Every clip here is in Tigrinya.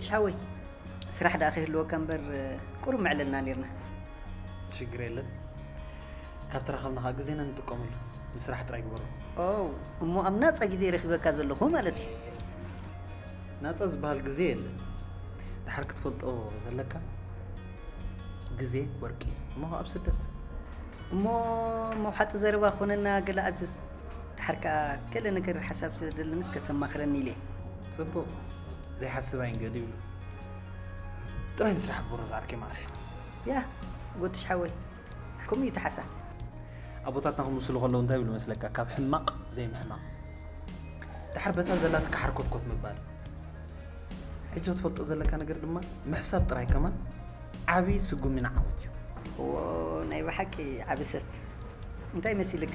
ሻወይ፣ ስራሕ ደኣ ከይህልወካ እምበር፣ ቁሩብ ምዕለልና ኔርና። ሽግር የለን። ካብ ተራኸብና ኸዓ ግዜና ንጥቀመሉ። ንስራሕ ጥራይ ግበሮ። ኦ፣ እሞ ኣብ ናጻ ግዜ ረኺበካ ዘለኹ ማለት እዩ። ናጻ ዝበሃል ግዜ የለን። ድሓር ክትፈልጦ ዘለካ፣ ግዜ ወርቂ እሞ ኣብ ስደት። እሞ መውሓጢ ዘረባ ክኾነና ገለ ኣዝዝ። ድሓር ከኣ ገለ ነገር ሓሳብ ስለ ዘለንስ ከተማኽረኒ ኢለ። ጽቡቕ። ዘይሓስብ ኣይንገድ ይብሉ። ጥራይ ንስራሕ ግበሮ ዝዓርከይ ማዕረ። ያ፣ ጎትሽ ሓወይ። ከምኡ እዩ ተሓሳ። ኣቦታትና ክምስሉ ከለዉ እንታይ ይብሉ መስለካ? ካብ ሕማቕ ዘይምሕማቕ። ድሓር በታ ዘላትካ ሓርኮትኮት ምባል። ሕጂ ክትፈልጦ ዘለካ ነገር ድማ ምሕሳብ ጥራይ ከማን ዓቢ ስጉሚ ንዓወት እዩ። እዎ፣ ናይ ብሓቂ ዓቢ ሰብ። እንታይ መሲልካ?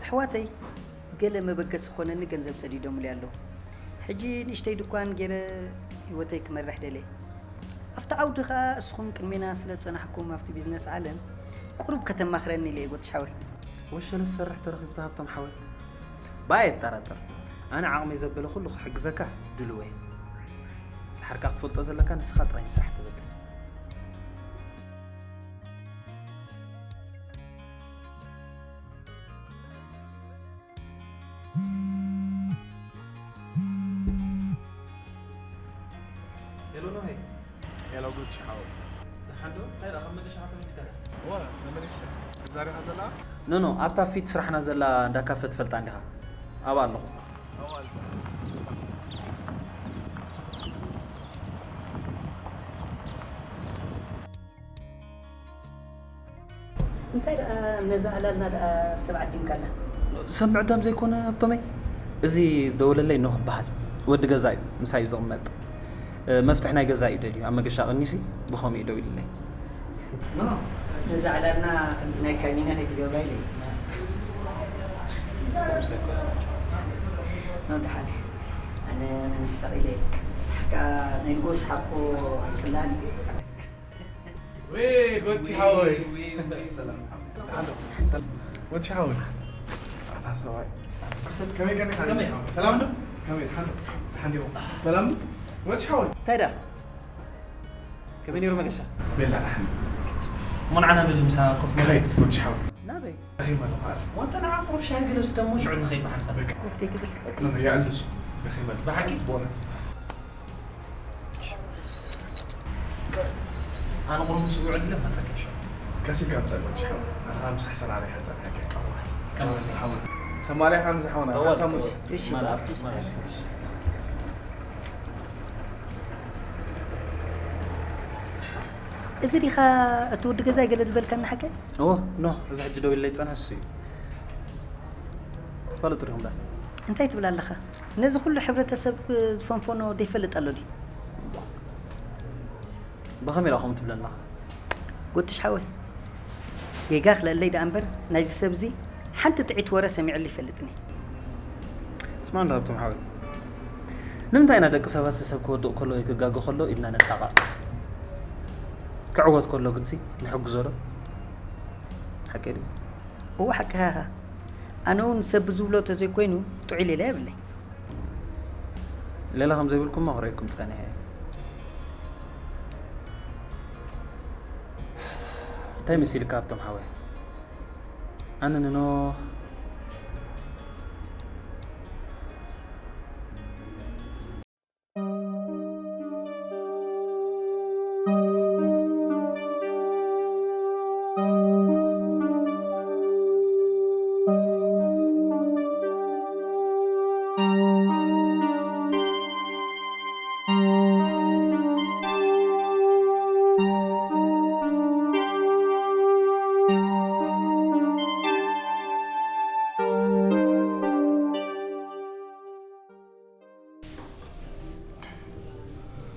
ኣሕዋተይ ገለ መበገሲ ክኾነኒ ገንዘብ ሰዲዶምለይ ኣለዉ። ሕጂ ንእሽተይ ድኳን ገይረ ህይወተይ ክመርሕ ደልየ። ኣብቲ ዓውዲ ኸኣ እስኹም ቅድሜና ስለ ዝጸናሕኩም ኣብቲ ቢዝነስ ዓለም ቁሩብ ከተማኽረኒ ኢለ እየ ጎትሽ ሓወይ። ወሸለ ዝሰርሕ ተረኺብካ ሃብቶም ሓወይ። ባይ ኣይጠራጠር። ኣነ ዓቕመይ ዘበለ ኩሉ ክሕግዘካ ድልው እየ። ድሓር ከኣ ክትፈልጦ ዘለካ ንስኻ ጥራይ ንስራሕ ተበገስ። ሄሎ ኖሄ። ሄሎ ጉቺ ሓወይ። ደሓን ዶ? እንታይ ደኣ፣ ካብ መገሻኻ ተመሊስካ ድያ? እወ፣ ተመሊሰ። እዛ ዲኻ ዘላ? ኖ፣ ኖ፣ ኣብታ ፊት ስራሕና ዘላ እንዳ ካፈ ትፈልጣ እንዲኻ? ኣብኣ ኣለኹ። ኣብኣ ኣለኹ። እንታይ ደኣ ነዛ ዕላልና ደኣ ሰብ ዓዲምካላ? ሰብ ምዕዳም ዘይኮነ ሃብቶመይ፣ እዚ ዝደወለለይ ኖህ ይበሃል። ወዲ ገዛ እዩ፣ ምሳይ እዩ ዝቕመጥ። መፍትሕ ናይ ገዛ እዩ ደልዩ፣ ኣብ መገሻ ቀኒሲ ብኸምኡ እዩ ደዊሉለይ። ኖህ፣ ነዛ ዕላልና ከምዚ ናይ ካቢነ ከይትገብራ ኢለ። ኖህ ደሓን፣ ኣነ ክንስሕቕ ኢለ። ሓቃ ናይ ንጎስ ሓቆ ኣይጽላእን እዩ። ወይ ጎቺ ሓወይ። ጎቺ ሓወይ። ኣታ ሰብኣይ። ከመይ ቀኒኻ? ሰላም ዶ? ከመይ ሓሎ? ሓንዲሞ። ሰላም ዶ? ጎቺ ሓወይ። እንታይ ደኣ? ከመይ ነይሩ መገሻ? ቤላ ደሓን። እሞ ንዓ ናብ ምሳ ኮፍ ንበል። ንኸይድ ጎቺ ሓወይ። ናበይ? ደኺመ ኣለኹ ኣለ። ወንተ ንዓ ቁሩብ ሻሂ ገለ ስተ እሞ ሽዑ ንኸይድ ብሓንሳብ። በቃ። ኮፍ ከይትብል? ኖ፣ ኖ፣ የዕልሱ። ደኺመ ኣለኹ። ብሓቂ? በእውነት። ኣነ ቁሩብ ምስ ውዕል ኢለ መጸካ ይሻል። ቀስ ኢልካ ምጻእ ጎቺ ሓወይ። ኣታ ምሳሕ ሰራሪሕ ጸንሐካ። ቀርባ። ቀርባ። ሓወይ። ተማሪኻ ንዝሓወና። ተዋት። ሓሳብ ምጹ። እሺ፣ ማለት፣ ዝኣቱ። ማለት። እዚ ዲኻ እቲ ወዲ ገዛይ ገለ ዝበልካኒ ሓቀይ? እዎ፣ ኖ፣ እዚ ሕጂ ደው ኢለይ ዝጸንሐ እሱ እዩ። ፋለጡ ዲኹም ዳ? እንታይ ትብል ኣለኻ? ነዚ ኩሉ ሕብረተሰብ ዝፈንፈኖ ዘይፈልጥ ኣሎ ድዩ? ብኸመይ ኢኻ ከምኡ ትብል ኣለኻ? ጎትሽ ሓወይ፣ ጌጋ ክልእለይ ደኣ እምበር ናይዚ ሰብ እዚ ሓንቲ ጥዒት ወረ ሰሚዐሉ ይፈልጥን እየ። ስማዕ እንዶ ሃብቶም ሓወይ፣ ንምንታይ ኢና ደቂ ሰባት ሰብ ክወድቕ ከሎ ወይ ክጋገ ከሎ ኢድና ነጣቕዕ? ክዕወት ከሎ ግንሲ ንሕግዞ ዶ? ሓቀይ ድዩ? እወ ሓቅኻ ኢኻ። ኣነ እውን ሰብ ብዝብሎ ተዘይኮይኑ ጥዑይ ሌላ የብለይ። ሌላ ከም ዘይብልኩምማ ክርእየኩም ጸኒሐ እየ። እንታይ መሲልካ ሃብቶም ሓወይ? ኣነ ንኖህ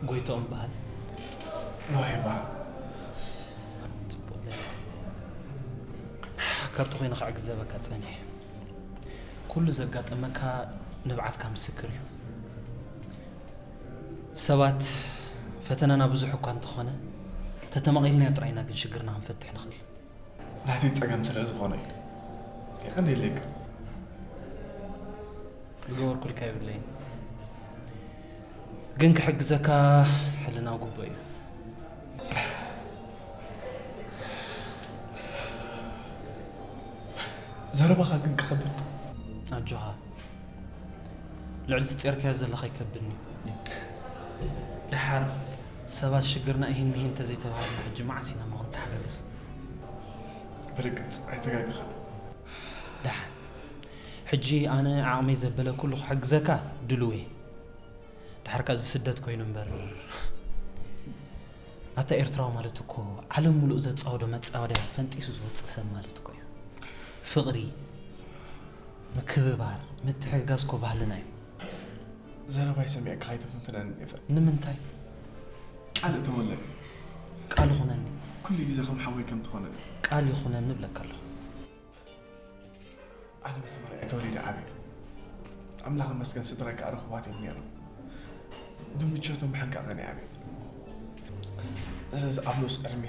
ጎይትኦም በሃል። ኖህ ይበሃል። ጽቡቕ ለለ። ካብቲ ኮይነ ክዕግዘበካ ጸኒሐ። ኩሉ ዘጋጠመካ ንብዓትካ ምስክር እዩ። ሰባት ፈተናና ብዙሕ እኳ እንተኾነ፣ ተተማቒልናዮ ጥራይ ኢና ግን ሽግርና ክንፈትሕ ንኽእል። ናተይ ጸገም ስለ ዝኾነ እዩ። የቐንየለይ ግን። ዝገበርኩልካ የብለይን። ግን ክሕግዘካ ሕልናዊ ግቡእ እዩ። ዘረባኻ ግን ክኸብድ። ኣጆኻ፣ ልዕሊ እቲ ጼርካዮ ዘለኻ ይከብድኒ እዩ። ደሓር ሰባት ሽግርና እሂን ምሂን እንተዘይተባሃልና፣ ሕጂ መዓስ ኢና እሞ ክንተሓጋገዝ? ብርግጽ ኣይተጋገኻን። ደሓን፣ ሕጂ ኣነ ዓቕመይ ዘበለ ኩሉ ክሕግዘካ ድሉው እየ። ደሓር ከኣ እዚ ስደት ኮይኑ እምበር፣ ኣታ ኤርትራዊ ማለት እኮ ዓለም ሙሉእ ዘጻወዶ መጻወድያ ፈንጢሱ ዝወጽእ ሰብ ማለት እኮ እዩ። ፍቕሪ፣ ምክብባር፣ ምትሕግጋዝ እኮ ባህልና እዩ። ዘረባይ ሰሚዕካ ከይተፍንፍነኒ ይፈ ንምንታይ? ቃል እተወለኒ። ቃል ይኹነኒ። ኩሉ ግዜ ከም ሓወይ ከም ትኾነኒ። ቃል ይኹነኒ እብለካ ኣለኹ። ኣነ ምስ መርዓይ ተወሊደ ዓብየ። ኣምላኽ ይመስገን ስድራይ ከኣ ርኹባት እዮም ነይሮም። ብምቾትን ብሕንቃቐን እየ ዓብየ። ስለዚ ኣብ ንኡስ ዕድሜ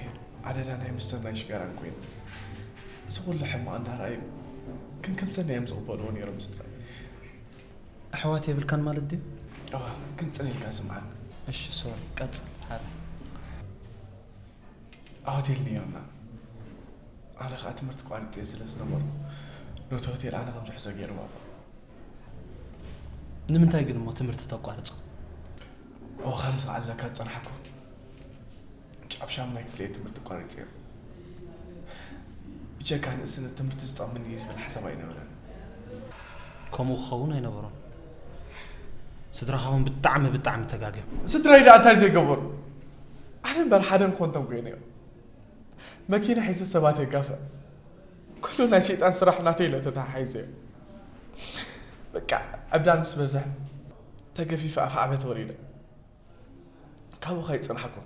ኣደዳ ናይ ምስተን ናይ ሽጋራን ኮይኑ፣ እዚ ኩሉ ሕማቕ እንዳረኣዩ ግን ከም ሰናይ እዮም ዝቕበልዎ ነይሮም ስድራይ። ኣሕዋት የብልካን ማለት ድዩ? እዋ፣ ግን ጽን ኢልካ ስምዓኒ። እሺ፣ ሶሪ፣ ቀጽል። ሓረ ኣብ ሆቴል ነይርና። ኣነ ከዓ ትምህርቲ ቋሪፀ ስለ ዝነበርኩ ነቲ ሆቴል ኣነ ከም ዝሕዞ ገይርዎ ኣሎ። ንምንታይ ግን እሞ ትምህርቲ ተቋርጾ? እወ፣ ከምዚ ኣለካ ዝፀናሕኩ ኣብ ሻሙናይ ክፍሊ እየ ትምህርቲ ቋሪፀዮ። ብጀካ ንእስነት ትምህርቲ ዝጠቕመኒ እዩ ዝብል ሓሳብ ኣይነበረን። ከምኡ ክኸውን ኣይነበሮን። ስድራኻ እውን ብጣዕሚ ብጣዕሚ ተጋግዮም። ስድራይ ደኣ እንታይ ዘይገበሩ? ኣነ እምበር ሓደ እንኮንቶም ኮይነዮ። መኪና ሒዘ ሰባት የጋፍዕ። ኩሉ ናይ ሰይጣን ስራሕ ናተይ ኢለ ተተሓሒዘዮ። በቃ ዕብዳን ምስ በዝሐ ተገፊፈ ኣፍ ዓበ ተወሊደ። ካብኡ ከይጸናሕኩ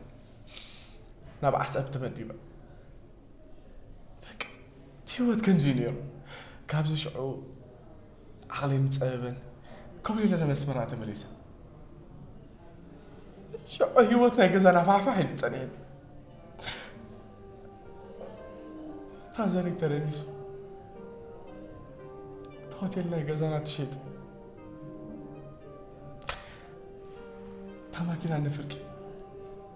ናብ ዓሰብ ተመዲበ። በቃ እቲ ህይወት ከምዚ እዩ ነይሩ። ካብዚ ሽዑ ዓቕለይ ምጸበበን ኮብሊለ ናብ ኣስመራ ተመሊሰ። ሽዑ ህይወት ናይ ገዛና ፋሕፋሕ ኢሉ ጸኒሕኒ። ፋዘረይ ተደኒሱ እቲ ሆቴል ናይ ገዛና ተሸይጡ። እታ ማኪና ንፍርቂ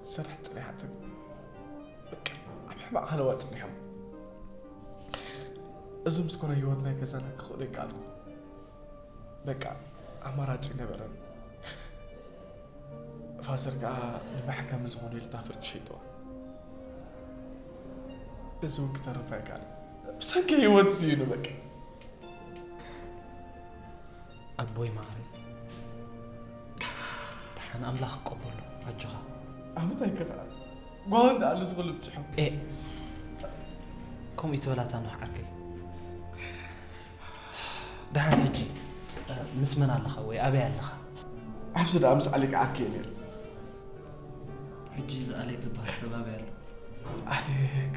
ትሰርሕ ጸኒሓትኒ። በቃ ኣብ ሕማቕ ሃለዋ ጸኒሖም። እዚ ምስ ኮነ ህይወት ናይ ገዛና ክኽእሎ ኣይከኣልኩ። በቃ ኣማራጺ ነበረን። ፋዘር ከኣ ንመሕከሚ ዝኾኑ ኢሉ እታ ፍርቂ ሸይጥዋ። በዚ እውን ክተርፍ ኣይከኣልን። ብሰንኪ ህይወት ስኢኑ በቃ። ኣቦይ ማዕረይ፣ ደሓን ኣምላኽ ክቀበሎ። ኣጆኻ። ኣመት ኣይከፍኣል። ጓውን ደኣ ኣሎ ዝኽሉ ብጽሑ። ኤ፣ ከምኡ ይትበላታ ኖህ ዓርከይ። ደሓን ሕጂ፣ እ፣ ምስ መን ኣለኻ ወይ ኣበይ ኣለኻ? ኣብዚ ደኣ ምስ ኣሌክ ዓርከይ እየ ነይሩ። ሕጂ እዚ ኣሌክ ዝበሃል ሰብ ኣበይ ኣሎ? ኣሌክ።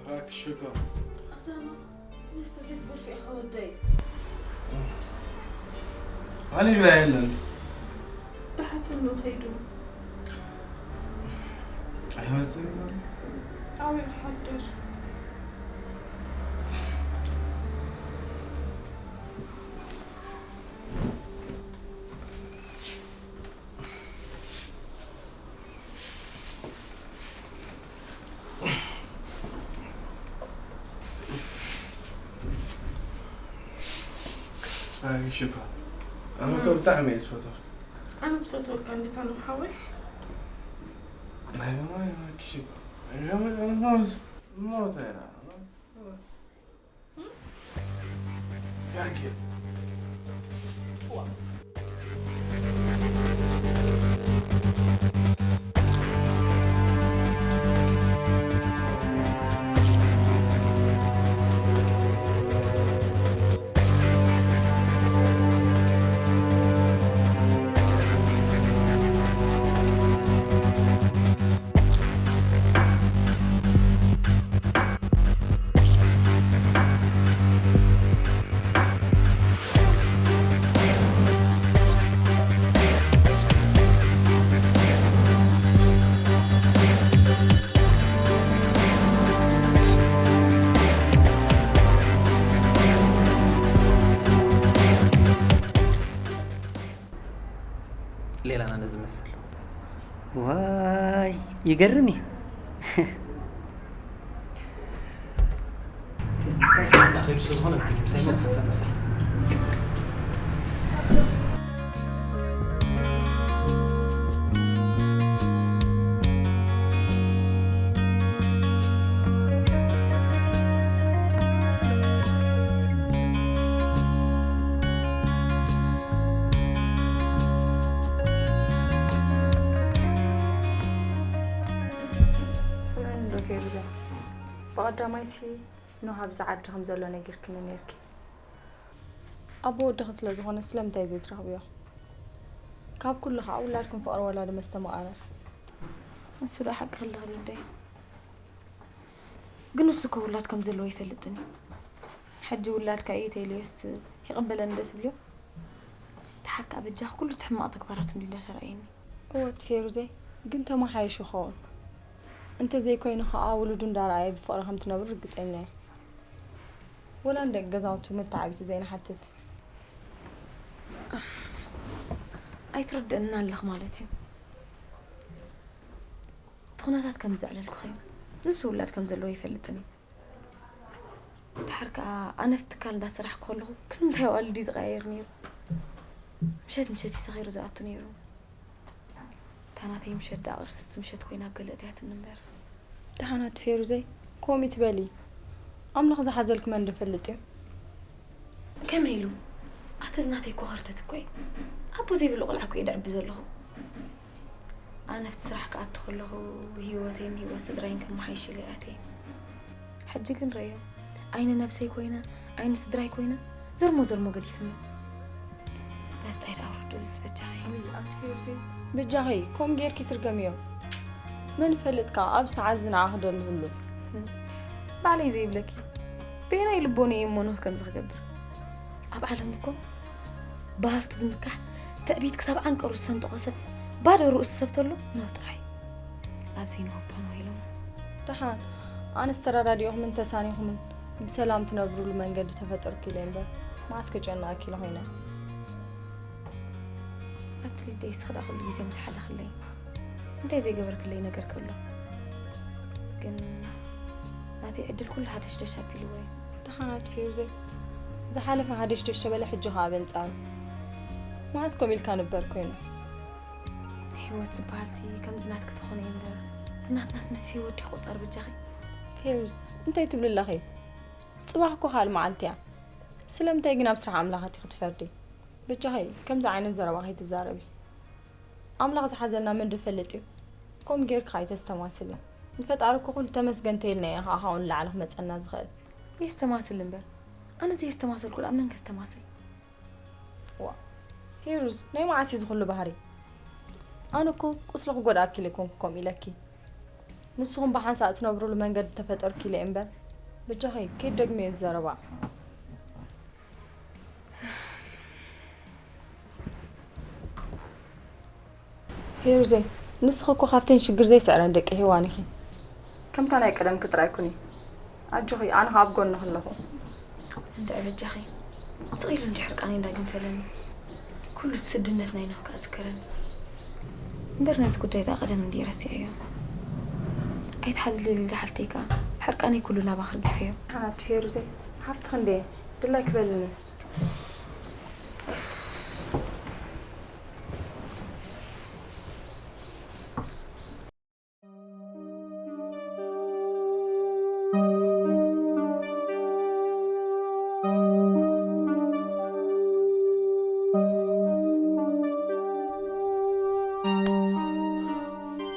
ራክ ሽኮ። ኣታ ኖህ፣ ስመስተ ዘይትገርፍ ኢኻ ወደይ። ኣሊብራ የለን። ደሓትኑ ከይዱ። ኣይመጽእን ይበል። ኣበይ ክሓድር? ኣይ ሽኮር፣ ኣነ እኮ ብጣዕሚ እየ ዝፈትወካ። ኣነ ዝፈትወካ እንዴት ኣነ ሓወይ? ናይ ማማ ሽኮር፣ ሞት ኢና። ላና ነዚ መስል። ዋይ፣ ይገርም እዩ። ከዚ ከይዱ ስለ ዝኾነ ንዓይ ምሳይ ሓሳብ ምሳይ። ስምዕኒ ዶ ፌሩዘ፣ ብቐዳማይሲ ኖህ ኣብዚ ዓዲ ከም ዘሎ ነጊርክኒ ነይርኪ። ኣቦ ወድኺ ስለ ዝኾነ ስለምንታይ ዘይትረኽብዮ? ካብ ኩሉ ኸዓ ውላድኩም ፍቕሪ ወላዲ መስተማቐረ። እሱ ዶ ሓቂ ክልኽ ሊደይ? ግን እሱ እኮ ውላድ ከም ዘለዎ ይፈልጥን እዩ። ሕጂ ውላድካ እዩ ተይለዮስ ይቕበለኒ ዶ ትብልዮ? ተሓካ በጃኽ ኩሉ እቲ ሕማቕ ተግባራቱ እንዲዩ እንዳተራእየኒ። እወ እቲ ፌሩዘይ ግን ተመሓይሹ ይኸውን። እንተዘይኮይኑ ኸዓ ውሉዱ እንዳረኣየ ብፍቕሪ ከም ትነብሩ ርግጸኛ እየ። ወላ ንደቂ ገዛውቱ መተዓቢቲ ዘይንሓትት። ኣይትርድእና ኣለኽ ማለት እዩ። እቲ ኩነታት ከም ዘዕለልኩኺ እዩ። ንሱ ውላድ ከም ዘለዎ ይፈልጥን እዩ። ድሓር ከኣ ኣነ ኣብቲ ትካል እንዳሰራሕኩ ከለኹ ክንምንታይ ኣዋልድ እዩ ዝቐያየር ነይሩ? ምሸት ምሸት እዩ ሰኺሩ ዝኣቱ ነይሩ። እታ ናተይ ምሸት ደኣ ቅርስስቲ ምሸት ኮይና ኣብ ገለ እትያትኒ እምበር። ደሓን ኣቲ ፌሩዘይ፣ ከምኡ ትበሊ። ኣምላኽ ዝሓዘልኪ መን ዶ ይፈልጥ እዩ? ከመይ ኢሉ? ኣቲ እዚ ናተይ እኮ ኸርተት እኮ እዩ። ኣቦ ዘይብሉ ቆልዓ እኮ እየ ደዕቢ ዘለኹ። ኣነ ኣብቲ ስራሕ ክኣቱ ከለኹ ህይወተይን ህይወት ስድራይን ከመሓይሽ ኢለ እየ ኣትየ። ሕጂ ግን ረእዮ፣ ኣይኒ ነብሰይ ኮይነ፣ ኣይኒ ስድራይ ኮይነ፣ ዘርሞ ዘርሞ ገዲፍኒ። መስጣይ ደኣ ኣውርዱ፣ እዚስ በጃኺ። ውይ፣ ኣቲ ፌሩዘይ፣ በጃኺ፣ ከምኡ ጌርኪ ትርገምዮ። መን ይፈልጥ ከኣ፣ ኣብ ሰዓት እዚ ንዓኺ ደልህሉ። ባዕለይ ዘይብለኪ፣ በየናይ ልቦነይ እየ እሞ ኖህ ከምዚ ክገብር? ኣብ ዓለም እኮ ብሃፍቱ ዝምካሕ፣ ትዕቢት ክሳብ ዓንቀሩ ዝሰንጥቖ ሰብ፣ ባዶ ርእሱ ሰብ ተሎ ኖህ ጥራይ። ኣብዚ ንወቦ ኖህ ኢሎም። ደሓን፣ ኣነስ ተረዳዲእኹምን ተሳኒኹምን ብሰላም ትነብሩሉ መንገዲ ተፈጠርኩ ኢለ እምበር፣ መዓስ ከጨንቐኪ ኢለ ኮይነ። ኣቲ ሊደይ፣ እስኺ ደኣ ኩሉ ግዜ ምስ ሓለኽለይ፣ እንታይ ዘይገበርክለይ ነገር ከሎ? ግን ናተይ ዕድል ኩሉ ሃደሽደሽ ኣቢልዎ እዩ። ደሓን ኣቲ ፌሩዘይ፣ ዝሓለፈ ሃደሽደሽ ተበለ፣ ሕጂ ኸኣ በንጻሩ። መዓስ ከምኡ ኢልካ ንበር ኮይኑ? ህይወት ዝበሃልሲ ከምዚ ናትኪ ተኾነ እዩ እምበር፣ እዚ ናትናስ ምስ ህይወት ድዩ ክቑጸር በጃኺ? ፌሩዝ፣ እንታይ ትብሊ ኣለኺ? ጽባሕ እኮ ካልእ መዓልቲ እያ። ስለምንታይ ግን ኣብ ስራሕ ኣምላኽ ኣቲኺ ትፈርዲ? በጃኺ ከምዚ ዓይነት ዘረባ ከይትዛረቢ። ኣምላኽ ዝሓዘልና መን ዶ ይፈልጥ እዩ? ከምኡ ጌርኪ ኣይተስተማስሊ። ንፈጣሪ እኮ ኩሉ ተመስገን ተይልና ኢና ከዓ ካብኡ ንላዕሊ ክመጸና ዝኽእል። የስተማስል እምበር፣ ኣነ ዘየስተማሰልኩ ደኣ መን ከስተማስል? ዋ፣ ፌሩዝ፣ ናይ መዓስ እዩ ዝኹሉ ባህሪ? ኣነ እኮ ቁስሊ ክጎድኣኪ ኢለ ኣይኮንኩ ከምኡ ኢለኪ። ንስኹም ብሓንሳእ ትነብሩሉ መንገዲ ተፈጠርኩ ኢለ እምበር፣ በጃኺ ከይትደግምዮ እዚ ዘረባ። ፌሩዘይ፣ ንስኺ እኮ ካብተን ሽግር ዘይስዕረን ደቂ ሄዋን ኢኺ። ከምታ ናይ ቀደምኪ ጥራይ ኩኒ። ኣጆኺ፣ ኣነ ኸኣ ኣብ ጎንኺ ኣለኹ። እንድዒ በጃኺ፣ ስቕ ኢሉ እንድዩ ሕርቃነይ እንዳገንፈለኒ። ኩሉ እቲ ስድነት ናይ ኖህ ከኣ ዝክረኒ። እምበር ነዚ ጉዳይ ደኣ ቀደም እንድየ ረሲዐዮ። ኣይትሓዝሊ ሊሊ ሓፍተይ ከኣ፣ ሕርቃነይ ኩሉ ናባኺ ርጊፈዮ። ሓንቲ ፌሩዘይ፣ ሓፍትኺ እንድየ፣ ድላይኪ በልኒ።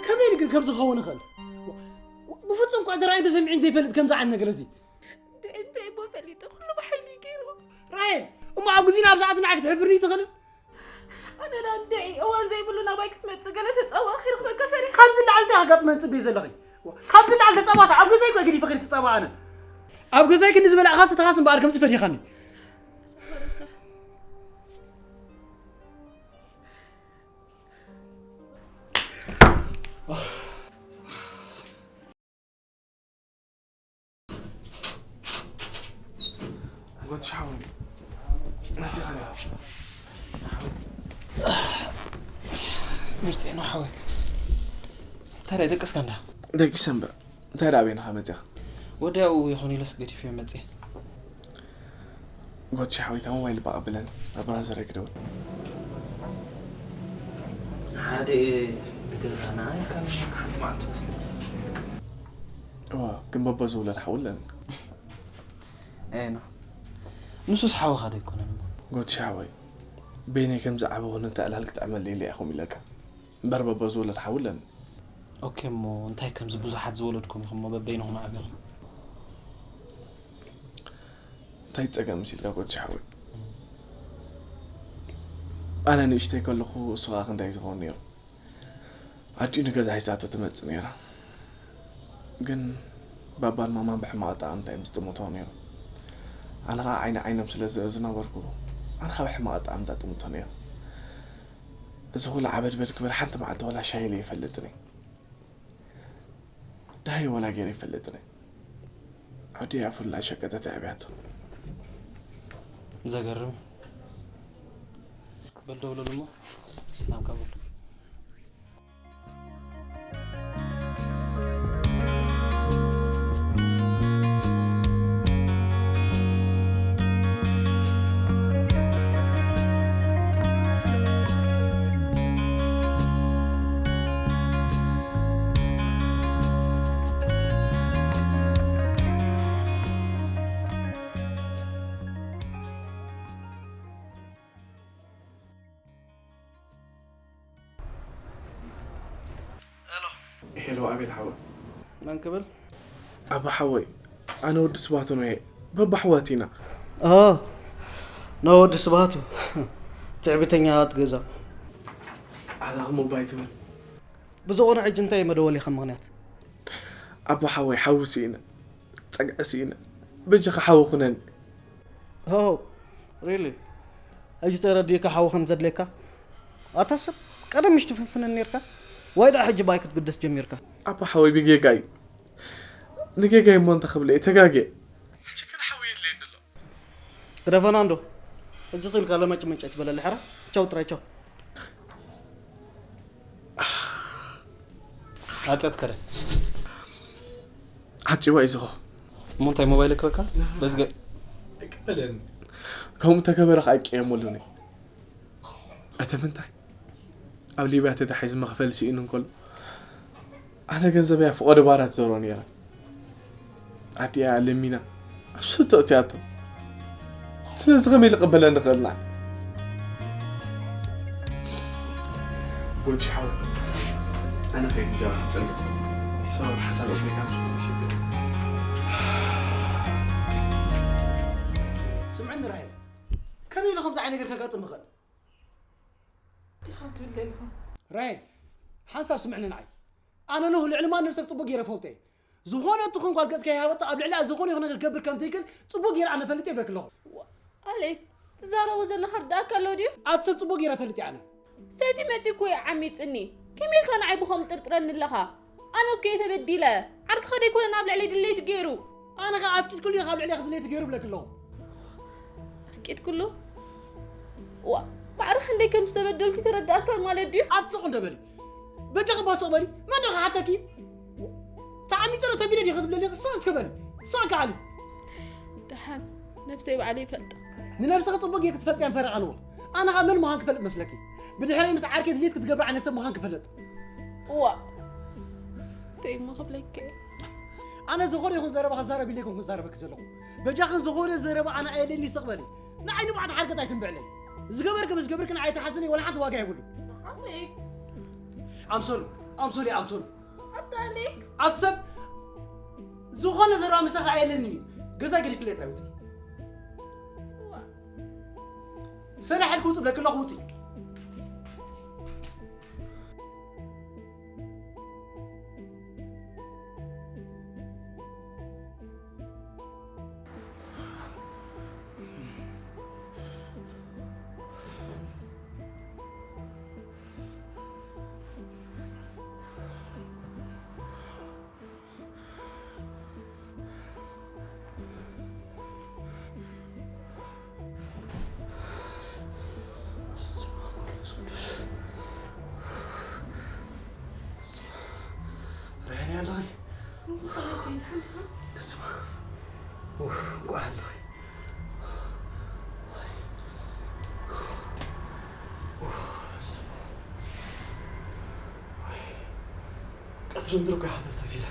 ከመይ ኢሉ ግን ከምዚ ክኸውን ይኽእል? ብፍጹም እኳ ተራእዩ ተሰሚዑን ዘይፈልጥ ከምዚ ዓይነት ነገር እዚ። ድዒ እንታይ እሞ ፈሊጠ? ኩሉ ብሓይሊ እዩ ገይሩ። ራሄል፣ እሞ ኣብ ግዜና ኣብ ሰዓቱ ንዓይ ክትሕብርኒ ትኽእልን? ኣነ ደኣ እንድዒ እዋን ዘይብሉ ናባይ ክትመጽእ ገለ ተጻብኦ ከይረኽበካ ፈሪሐ። ካብዚ ንላዕሊ እንታይ ከጋጥመኒ ትጽበዪ ዘለኺ? ካብዚ ንላዕሊ ተጻብኣስ ኣብ ገዛይ እኮ ገዲፈ ከይደ ትጻብኣ ኣነ። ኣብ ገዛይ ክንዲ ዝበላዕኻስ ተኻስ እምበኣር ከምዚ ፈዲኻኒ። ጎትሽ ሓወይ፣ መጺኻ ዲኻ? ምርፀይ ነው ሓወይ። ታዲያ ደቀስካ እንዳ? ደቂሰ እምበር። እንታይ ደኣ በይንኻ መፂኻ? ወዲያኡ ይኹን ኢለስ ገዲፈዮ መፅየ። ጎትሽ ሓወይ፣ እታ ሞባይል እባ ቀብለኒ፣ ናብ ብራዘረይ ክደውል። ሓደ እየ፣ ንገዛና ኢልካ ሓንቲ መዓልቲ መስለኒ። እዋ፣ ግን በቦ ዝውለድ ሓው ኣለኒ። ኤ፣ ኖ። ንሱስ ሓውኻ ዶ ኣይኮነን እሞ? ጎትሽ ሓወይ፣ በይነይ ከም ዝዓበኹ ነቲ ዕላል ክጥዕመለይ ኢለ እየ ከምኡ ኢለካ። እምበር በቦ ዝውለድ ሓው ኣለኒ። ኦኬ፣ እሞ እንታይ ከምዚ ብዙሓት ዝወለድኩም ኢኹም እሞ በበይንኹም ዓቢኹም? እንታይ ጸገም መሲልካ ጎትሽ ሓወይ? ኣነ ንእሽተይ ከለኹ እሱ ኸኣ ክንደይ ዝኸውን ነይሩ። ኣዲኡ ንገዛ ሒዛቶ ትመጽእ ነይራ። ግን ባባን ማማን ብሕማቕ ኣጠቓቕምታ እዮም ዝጥምቶ ነይሩ። ኣነ ኸኣ ዓይኒ ዓይኖም ስለ ዝ-፣ ዝነበርኩ፣ ኣነ ኸኣ ብሕማቕ ኣጠቓቕምታ ጥምቶ ነይሩ። እዚ ኹሉ ዓበድበድ ክብል ሓንቲ መዓልቲ ዋላ ሻሂ ኢለ ይፈልጥን እየ። ደሃይ ዋላ ገይረ ይፈልጥን እየ። ኣዲኣ ፉል እናሸቀጠት እያ ኣብያቶ። ዘገርም። በል ደውለሉ እሞ ሰላም ቀበሉ። ሄሎ። ሄሎ፣ ኣቤል ሓወይ። መን ክብል? ኣባ ሓወይ፣ ኣነ ወዲ ስባቶ ነው። በባ ኣሕዋት ኢና። ኦ፣ ናይ ወዲ ስባቱ። ትዕቢተኛታት ገዛ። ኣታ ኸም ባይ ትብል። ብዝኾነ ሕጂ እንታይ እዩ መደወሊኻ ምኽንያት? ኣባ ሓወይ፣ ሓዊ ስኢነ፣ ጸግዒ ስኢነ። በጃኻ ሓዊ ኩነኒ። ሆ፣ ሪሊ? ሕጂ ተረዲእካ ሓዊ ከም ዘድልየካ? ኣታ ሰብ፣ ቀደም ምሽ ትፍንፍነኒ ኔርካ? ዋይ ደኣ ሕጂ ባይ ክትግደስ ጀሚርካ? ኣባ ሓወይ፣ ብጌጋ እዩ። ንጌጋይ እሞ እንተ ክብለ እየ ተጋግየ። ሕጂ ግን ሓዊ የድልየኒ ኣሎ። ግደፈና እንዶ። ሕጂ ስልካ ለመጭመጭ ኣይትበለሊ ሕራ። ቻው ጥራይ ቻው። ኣጸት ከረ። ዓጺዋ እዩ ዝኸ። እሞ እንታይ ሞባይል ክበካ? በዝገ ኣይቀበልን። ከምኡ እንተገበረ ኸኣ ኣይቀየመሉን እየ። እተ ምንታይ? ኣብ ሊብያ ተታሒዙ መኽፈሊ ስኢኑ እንከሎ፣ ኣነ ገንዘበይ ኣብ ፍቖዶ ባራት ዘሮ ነይረ። ኣዲኣ ለሚና ኣብ ሱቶ እትያቶ። ስለዚ ከመይ ልቕበለን ንኽእል ንዓ? ጎጂ ሓው፣ ኣነ ከይድ እንጀራ ክጸልእ። ሰበብ ሓሳብ ኣፍሪካ ሽግር። ስምዕኒ ራሄል፣ ከመይ ኢሉ ከምዚ ዓይነት ነገር ከጋጥም ይኽእል? ዲኻ ትብል ዘለኻ? ራሄል፣ ሓንሳብ ስምዕኒ ንዓይ። ኣነ ኖህ ልዕሊ ማንም ሰብ ጽቡቅ ገይረ ፈልጦ እየ። ዝኾነ እትኹን ጓል ገጽ ከይሃበቶ ኣብ ልዕሊኣ ዝኾነ ይኹን ነገር ክገብር ከም ዘይክእል ጽቡቅ ገይረ ኣነ ፈልጥ እየ ብለኪ ኣለኹ። ዋ፣ ኣሌክ፣ ትዛረቦ ዘለኻ ርዳእካ ኣሎ ድዩ? ኣቲ ሰብ ጽቡቅ ገይረ ፈልጥ እየ ኣነ። ሰይቲ መጺ እኮ እዩ ዓሚጽኒ። ከመይ ኢልካ ንዓይ ብኸምኡ ጥርጥረኒ ኣለኻ? ኣነ እኮ እየ ተበዲለ። ዓርክኻ ደይኮነ ናብ ልዕለይ ድሌት ገይሩ። ኣነ ኸኣ ኣፍቂድክሉ እየ ካብ ልዕሌኺ ድሌት ገይሩ ብለኪ ኣለኹ። ኣፍቂድክሉ? ዋ፣ ማዕረ ክንደይ ከም ዝተበደልኩ ተረዳእካ ማለት ድዩ? ኣቲ ስቕ እንዶ በሊ። በጃኺ እባ ስቕ በሊ። መን ዶ ክሓተኪ? ተዓሚጸ ዶ ተቢለ ዲኺ ትብለኒ? ስቕ እስከ በሊ። ስቕ ከዓሊ። ደሓን ነብሰይ ባዕለይ ይፈልጣ። ንነብስኺ ጽቡቕ ጌርኪ ትፈልጥያ እምበር ኣልዎ። ኣነ ኸኣ መን ምዃን ክፈልጥ መስለኪ? ብድሕረይ ምስ ዓርከይ ድሌት ክትገብር ዓይነት ሰብ ምዃን ክፈልጥ። እዋ። እንታይ እሞ ክብለኪ? ኣነ ዝኾነ ይኹን ዘረባ ክዛረብ ኢለ ኣይኮንኩን ክዛረበኪ ዘለኹ። በጃኽን ዝኾነ ዘረባ ኣነ ኣየለኒ ስቕ በሊ። ንዓይ ንባዕዲ ሓርገጽ ኣይትንብዕለይ። ዝገበርኪ ምስ ገበርኪ ንዓይ ተሓዝኒ ወላ ሓንቲ ዋጋ የብሉ። ኣሌክ። ኣምሶሉ፣ ኣምሶሉ፣ ኣምሶሉ። ኣታ ኣሌክ። ኣቲ ሰብ ዝኾነ ዘረባ ምሳኺ ኣየለኒ እዩ። ገዛ ገዲፍለይ ጥራይ ውፅእ። እዋ። ሰላሕ ኢልኪ ውፅእ ብለኪ ኣለኹ ውፅእ። ክስማ። ኡፍ፣ እንኳዕ ኣለኺ። ቀትሪ ምድሪ እኮ ሓተፍተፍ ኢለ።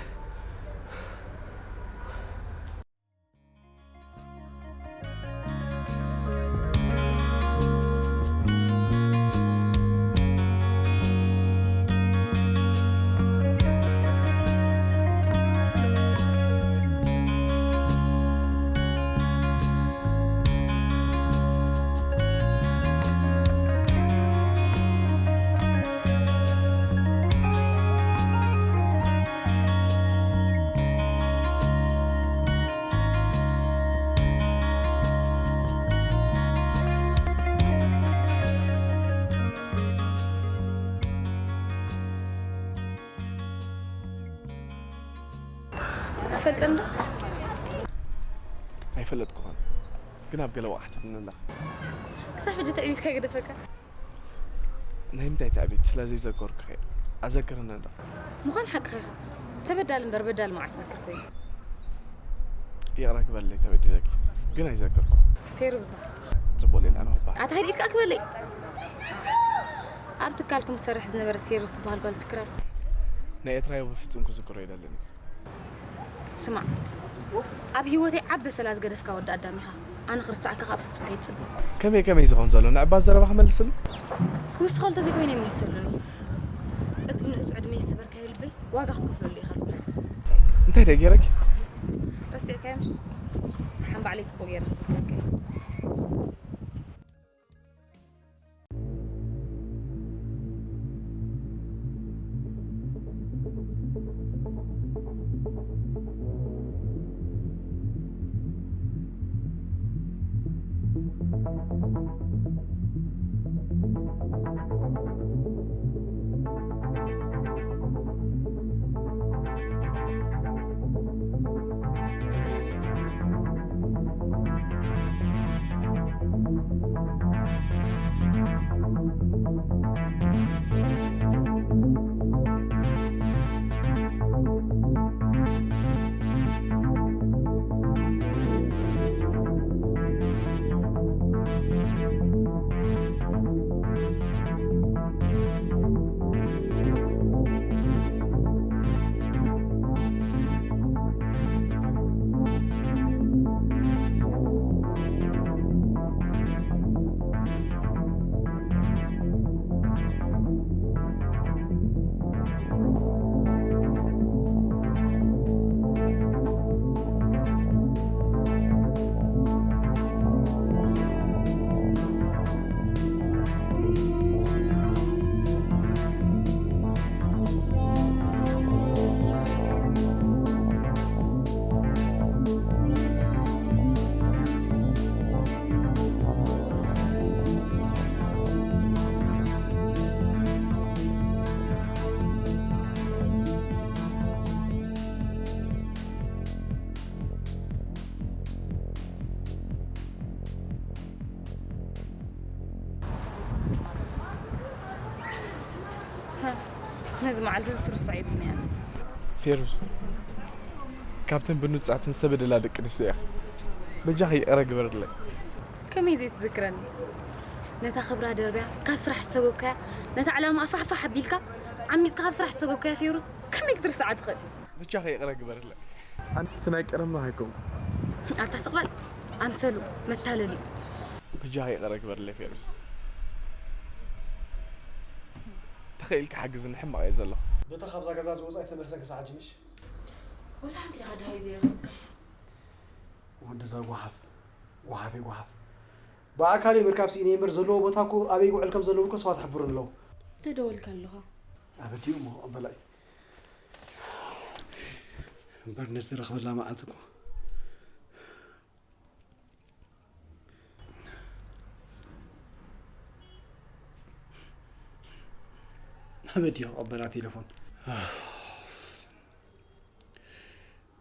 ትፈልጠኒ ዶ? ኣይፈለጥኩኻን፣ ግን ኣብ ገለ ወቕዓ ትብልኒ ኣለኻ። ክሳብ ሕጂ ትዕቢትካ ይገደፈካ። ናይ ምንታይ ትዕቢት? ስለ ዘይዘከርኩኺ። ኣዘክርኒ ዶ? ምዃን ሓቅኻ ኢኻ። ተበዳሊ እምበር በዳሊ መዓስ ዝዝክር ኮይኑ። ይቕረ ግበርለይ፣ ተበዲለኪ፣ ግን ኣይዘከርኩ። ፌሩ ዝበሃል። ጽቡቕ ሌላ ነው እባ። ኣታ ሄድ ኢድካ ክበለይ። ኣብ ትካልኩም ትሰርሕ ዝነበረት ፌሩ ትበሃል ጓል ትዝክራ ዶ? ናይ ኤርትራዊ ብፍጹም ክዝክሮ ይደልን። ስማዕ፣ ኣብ ህይወተይ ዓቢ በሰላ ዝገደፍካ ወዲ ኣዳም ኢኻ። ኣነ ክርስዓካ ካብ ፍጹም ኣይጽበ። ከመይ ከመይ ዝኸውን ዘሎ ንዕባ ዘረባ ክመልስሉ? ክውስኸሉ ተዘይኮይነ ይምልሰሉኒ። እቲ ብንእስ ዕድመ ዝሰበርካዮ ልበይ ዋጋ ክትከፍለሉ ኢኻ። እንታይ ደኣ ገይረኪ? ረሲዕካዮ ምሽ? ደሓን ባዕለይ ጽቡቕ ገይረ ክዝክረካ እየ። ነዚ መዓልቲ እዚ ትርስዖ የብልናያን። ፌሩዝ፣ ካብተን ብኑጻትን ዝተበደላ ደቂ ኣንስትዮ ኢኻ። በጃኺ ይቕረ ግበርለይ። ከመይ ዘይትዝክረኒ? ነታ ክብራ ደርብያ ካብ ስራሕ ዝሰጎግካያ፣ ነታ ዕላማ ኣፋሕፋሕ ኣቢልካ ዓሚጽካ ካብ ስራሕ ዝሰጎግካያ ፌሩዝ ከመይ ክትርስዓ ትኽእል? በጃኺ ይቕረ ግበርለይ። ኣንቲ ናይ ቀደምና ኣይኮንኩ። ኣታ ስቕለል ኣምሰሉ መታለሊ። በጃኺ ይቕረ ግበርለይ ፌሩዝ። ተኸኢልካ ሓግዝኒ፣ ሕማቕ እየ ዘለኹ። በታ ካብዛ ገዛ ዝወጻ ኣይተመልሰን ክሳዕ ሕጂ ምሽ? ወላ ሓንቲ ኢኻ ደሃዩ ዘይረኸብካ። ወዲ እዛ ጓሓፍ፣ ጓሓፍ እዩ ጓሓፍ። ብኣካል እየ ምርካብ ስኢነ እምበር ዘለዎ ቦታ እኮ ኣበይ ይውዕል ከም ዘለዎ እኮ ሰባት ይሕብሩኒ ኣለዉ። ተደወልካ ኣለኻ? ኣበዲኡ እሞ በላይ። እምበር ነዚ ዝረኽበላ መዓልቲ እኮ። ኣበዲኡ ክቕበላ ቴሌፎን።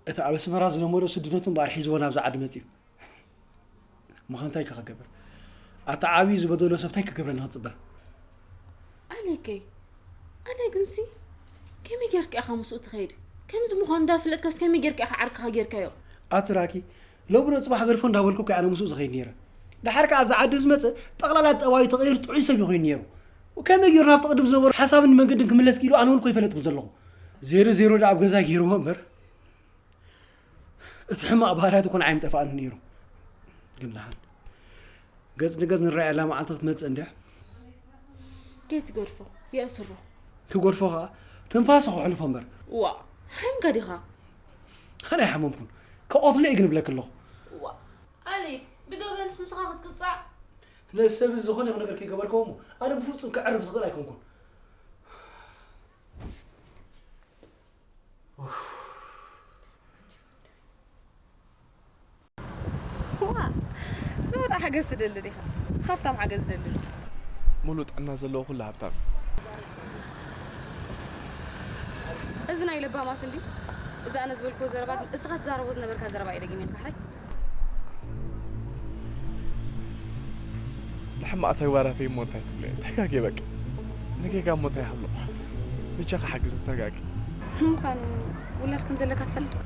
እቲ ኣብ ኣስመራ ዝለመዶ ስድነቱ እምበኣር ሒዝዎ ናብዚ ዓዲ መጺኡ። ምዃን እንታይ ከ ክገብር? ኣታ ዓብዩ ዝበደሎ ሰብ እንታይ ክገብረኒ ክጽበ? ኣለይከይ፣ ኣነ ግንሲ ከመይ ጌርካ ኢኻ ምስኡ ትኸይድ? ከምዚ ምዃኑ እንዳፍለጥካስ ከመይ ጌርካ ኢኻ ዓርክኻ ጌርካዮ? ኣቲ ራኪ፣ ሎሚ ዶ ጽባሕ ገድፎ እንዳበልኩ እኮ ኣነ ምስኡ ዝኸይድ ነይረ። ደሓር ከኣ ኣብዚ ዓዲ ዝመጸ ጠቕላላ ጠባዩ ተቐይሩ ጥዑይ ሰብ እዩ ኮይኑ ነይሩ። ከመይ ገይሩ ናብቲ ቅድም ዝነበሮ ሓሳብን መንገድን ክምለስ ክኢሉ ኣነ እውን እኮ ኣይፈለጥኩን ዘለኹ። ዜሮ ዜሮ ደኣ ኣብ ገዛ ገይርዎ እምበር፣ እቲ ሕማቕ ባህርያቱ እኮ ንዓይ ምጠፍኣኒ ነይሩ። ግን ደሓን ገጽ ንገጽ ንረኣየላ መዓልቲ ክትመጽእ እንድያ። ከይትገድፎ፣ የእስሮ። ክገድፎ ከኣ ትንፋሱ ከሕልፎ እምበር። ዋ፣ ሓሚምካ ዲኻ? ኣነ ኣይሓመምኩን። ክቐትሎ እየ ግን እብለኪ ኣለኹ። ዋ፣ ኣሊ፣ ብገበንስ ምሳኻ ክትቅጻዕ? ነዚ ሰብ እዚ ዝኾነ ይኹን ነገር ከይገበርክዎ እሞ፣ ኣነ ብፍጹም ከዕርፍ ዝኽእል ኣይኮንኩን። ዋ፣ ኖራ ሓገዝ ትደሊ ዲኻ? ሃፍታም ሓገዝ ትደሊ ዶ? ሙሉእ ጥዕና ዘለዎ ኩሉ ሃብታም እዩ። እዚ ናይ ለባማት እንዲ እዚ ኣነ ዝበልክዎ ዘረባ ግን እስኻ ትዛረቦ ዝነበርካ ዘረባ እዩ ደጊመልካ ሕራይ። ንሕማቕ ተግባራተይ እሞ እንታይ ክብሎ እየ? ተጋግየ በቃ። ንጌጋ እሞ እንታይ ይሃሎ? ብቻኻ ሓግዝ ተጋግየ። ንምዃኑ ውላድ ከም ዘለካ ትፈልጥ ዶ?